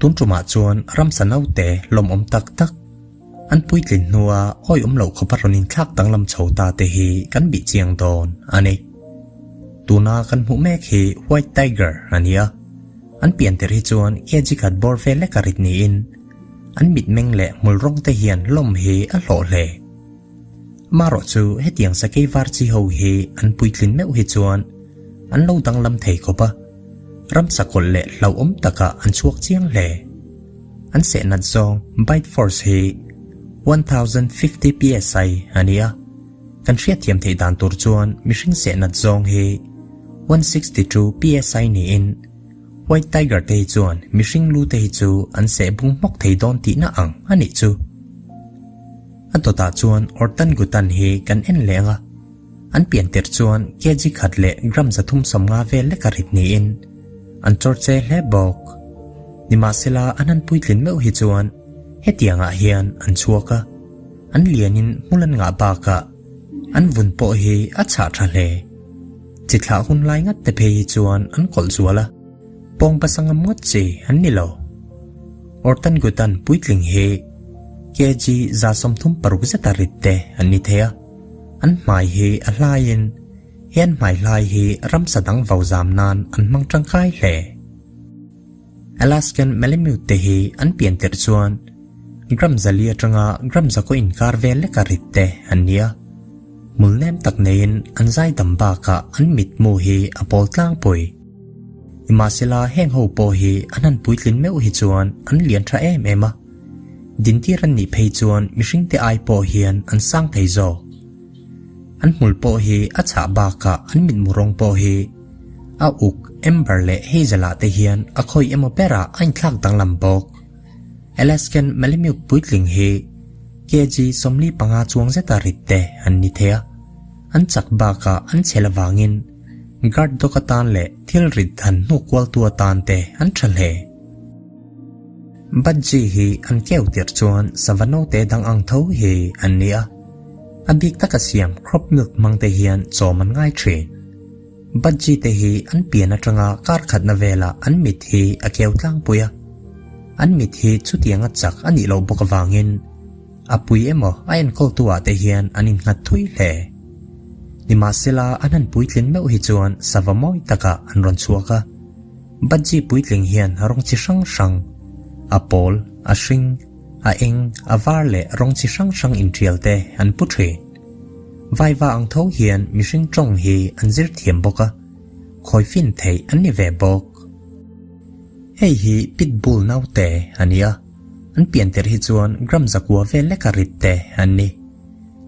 Tun tumah chuan ramsa naute lawmawm tak tak an puitlin hnua awih awm loh khawpa rawn inthlak danglam chho ta te hi kan bih chiang dawn a ni. Tuna kan hmuh mek hi White Tiger a ni a, an pian tirh hi chuan kg khat bawr vel lek a rit niin an mitmeng leh hmul rawng te hian lawm hi a hlawh hle. Marawh chu hetiang sakei var chi ho hi an puitlin meuh hi chuan an lo danglam thei khawp a, ramsa kawlh leh hlauhawm takah an chhuak chiang hle. An seh nat zawng bite force hi 1050 psi a ni a, kan hriatthiam theih dan tur chuan mihring seh nat zawng hi 162 psi niin White Tiger te hi chuan mihring lu te hi chu an seh bung hmawk thei dawn tihna ang a nih chu. A dawtah chuan Ortangutan hi kan en leh ang a, an pian tirh chuan kg khat leh gram 350 vel lek a rit niin an chawr che hle bawk. Nimahsela an han puitlin meuh hi chuan hetiangah hian an chhuak a, an lianin hmul an ngah bakah an vun pawh hi a chhah tha hle. Chi thlah hun lai ngat te phei hi chuan an kawlh zual a, pawng pasangam ngawt chi an ni lo. Ortangutan puitling hi kg 36 zeta rit te an ni thei a, an hmai hi a hlaiin he an hmai hlai hi ramsa dang vau zam nan an hmang tangkai hle. Alaskan Malamute te hi an pian tirh chuan gram 4 atanga gram 9 inkar vel leka rit te an ni a, hmul nem tak neiin an zai dam bakah an mitmu hi a pawl tlangpui. Nimahsela heng ho pawh hi an han puitlin meuh hi chuan an lian tha em em a, dintir an nih phei chuan mihring te ai pawh hian an sang thei zawk. An hmul pawh hi a chhah bakah an mitmu rawng pawh hi a uk, amber leh hazel ah te hian a khawi emaw berah a inthlak danglam bawk. Alaskan Malamute puitling hi kg 45 chuang zeta rit te an ni thei a, an chak bakah an chhel avangin guard dog atan leh thil rit han hnuk kualtu atan te an tha hle. Budgie hi an keu tirh chuan sava naute dang ang tho hi an ni a, a bik taka siam crop milk hmang te hian chawm an ngai thin. Budgie te hi an pian atanga kar khatna velah an mit hi a keu tlangpui a, an mit hi chutianga chak a nih loh bawk avangin a pui emaw a enkawltu ah te hian an innghat thui hle. Nimahsela an han puitlin meuh hi chuan sava mawi takah an rawn chhuak a, Budgie puitling hian rawng chi hrang hrang, a pawl, a hring, a eng, a var leh rawng chi hrang hrang intial te an pu thin. Vaiva ang tho hian mihring tawng hi an zir thiam bawk a, khawi fin theih an ni ve bawk. Hei hi pitbull naute a ni a, an pian tirh hi chuan gram 9 vel leka rit te an ni.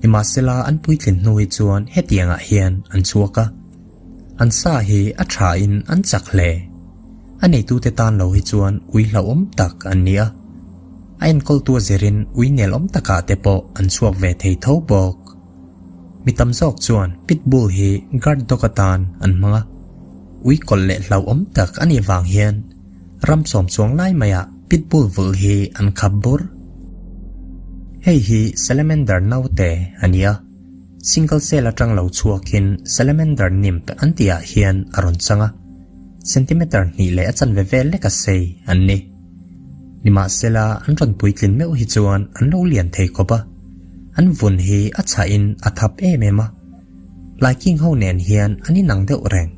Nimahsela an puitlin hnu hi chuan hetiangah hian an chhuak a, an sa hi a tha in an chak hle. A neitute tan lo hi chuan ui hlauhawm tak an ni a, a enkawltu a zirin ui nel awm takah te pawh an chhuak ve thei tho bawk. Mi tam zawk chuan pitbull hi guard dog atan an hmang a, ui kawlh leh hlauhawm tak a nih vang hian ram sawm chuang lai maiah pitbull vulh hi an khap bur. Hei hi salamander naute a ni a, single cell atang lo chhuakin salamander nymph an tihah hian a rawn chang a, centimeter hnih leh a chanve vel leka sei an ni. Nimahsela an rawn puitlin meuh hi chuan an lo lian thei khawp a, an vun hi a chhahin a thap em em a, Laiking ho nen hian an inang deuh reng.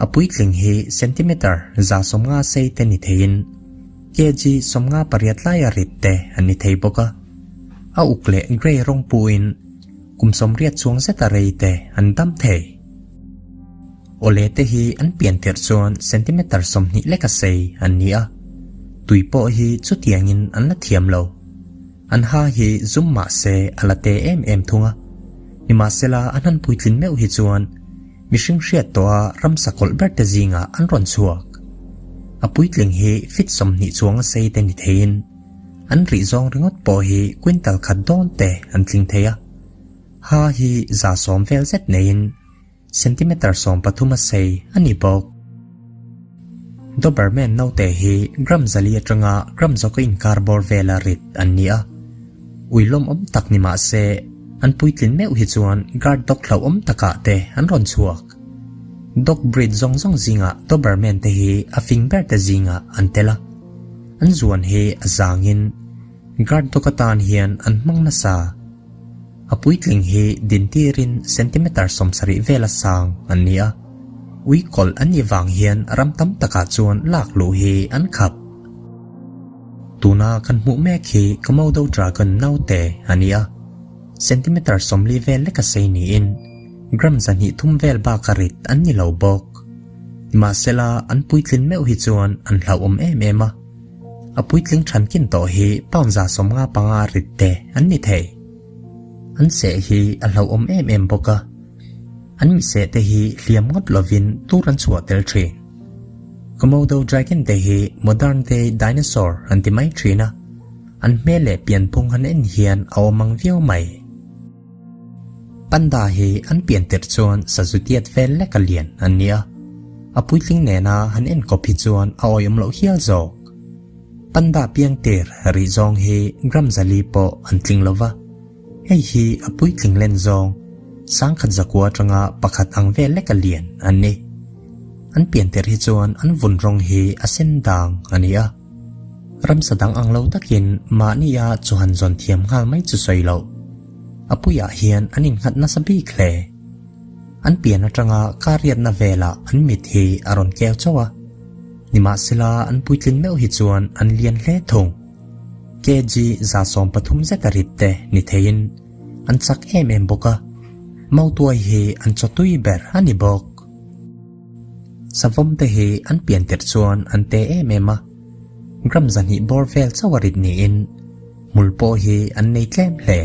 A puitling hi centimeter 150 sei te ni theiin kg 58 laia rit te an ni thei bawk a, a uk leh grey rawng puhin kum 80 chuang zeta rei te an dam thei. Awle te hi an pian tirh chuan centimeter 20 leka sei an ni a, tui pawh hi chutiangin an la thiam lo. An ha hi zum mah se a la te em em thung a, nimahsela an han puitlin meuh hi chuan mihring hriat tawha ramsa kawlh ber te zingah an rawn chhuak. A puitling hi fit 20 chuanga sei te ni theiin an rih zawng ringawt pawh hi quintal khat dawn te an tling thei a, ha hi 110 vel zet neiin centimeter 13 a sei a ni bawk. Doberman naute hi gram 4 atanga gram 9 inkar bawr vela rit an ni a, ui lawmawm tak ni mah se an puitlin meuh hi chuan guard dog hlauhawm takah te an rawn chhuak. Dog breed zawng zawng zingah Doberman te hi a fing ber te zingah an tel a. An zuan hi a zangin guard dog atan hian an hmang nasa. A puitling hi dintirin centimeter 70 vela sang an ni a. Ui kawlh an nih vang hian ram tam takah chuan lak luh hi an khap. Tuna kan hmuh mek hi Komodo dragon naute a ni a. Centimeter 40 vel leka sei niin gram 203 vel baka rit an ni lo bawk. Nimahsela an puitlin meuh hi chuan an hlauhawm em em a. A puitling thankin tawh hi pound 155 rit te an ni thei. An seh hi a hlauhawm em em bawk a. An mi seh te hi hliam ngawt lovin tur an chhuah tel thin. Komodo dragon te hi modern day dinosaur an ti mai thin a. An hmel leh pianphung han en hian a awm ang viau mai. Panda hi an pian tirh chuan sazu tiat vel lek a lian an ni a. A puitling nena han enkawp hi chuan a awihawm loh hial zawk. Panda piang tir rih zawng hi gram zali pawh an tling lo va. Hei hi a puitling len zawng 10,000 zakua atanga pakhat ang vel lek a lian an ni. An pian tirh hi chuan an vun rawng hi a sen dang a ni a. Ramsa dang ang lo takin mahnia chu han zawn thiam nghal mai chu sawi loh. A puiah hian an innghat nasa bik hle. An pian atanga kariatna velah an mit hi a rawn keu chauh a. Nimahsela an puitlin meuh hi chuan an lian hle thung. Kg 130 zeta rit te ni theiin an chak em em bawk a. Mautuai hi an chaw tui ber a ni bawk. Savawm te hi an pian tirh chuan an te em em a. Gram 200 bawr vel chauh a rit niin hmul pawh hi an nei tlem hle.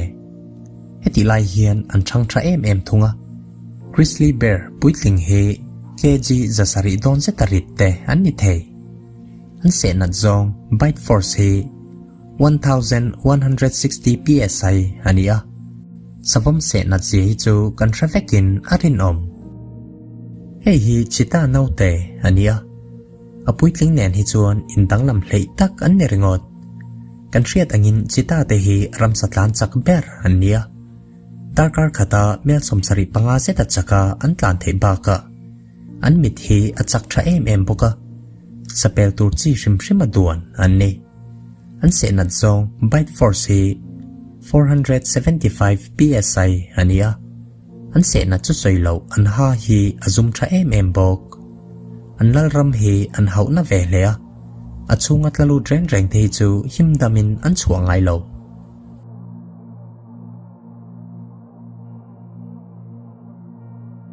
Heti lai hian an thang tha em em thung a. Grizzly bear puitling hi kg 700 dawn zeta rit te an ni thei. An seh nat zawng bite force hi 1160 psi a ni a. Savawm seh nat zia hi chu kan hre vekin a rinawm. Hei hi cheetah naute a ni a. A puitling nen hi chuan in danglam hleih tak an ni ringawt. Kan hriat angin cheetah te hi ramsa tlan chak ber an ni a. Darkar khata mel 75 zeta chaka an tlan theih bakah an mit hi a chak tha em em bawk a. Sapel tur chi hrim hrim a duan an ni. An seh nat zawng bite force hi 475 psi a ni a. An seh nat chu sawi loh an ha hi a zum tha em em bawk. An lalram hi an hauhna ve hle a. A chhunga tla lut reng reng te hi chu him damin an chhuah ngai lo.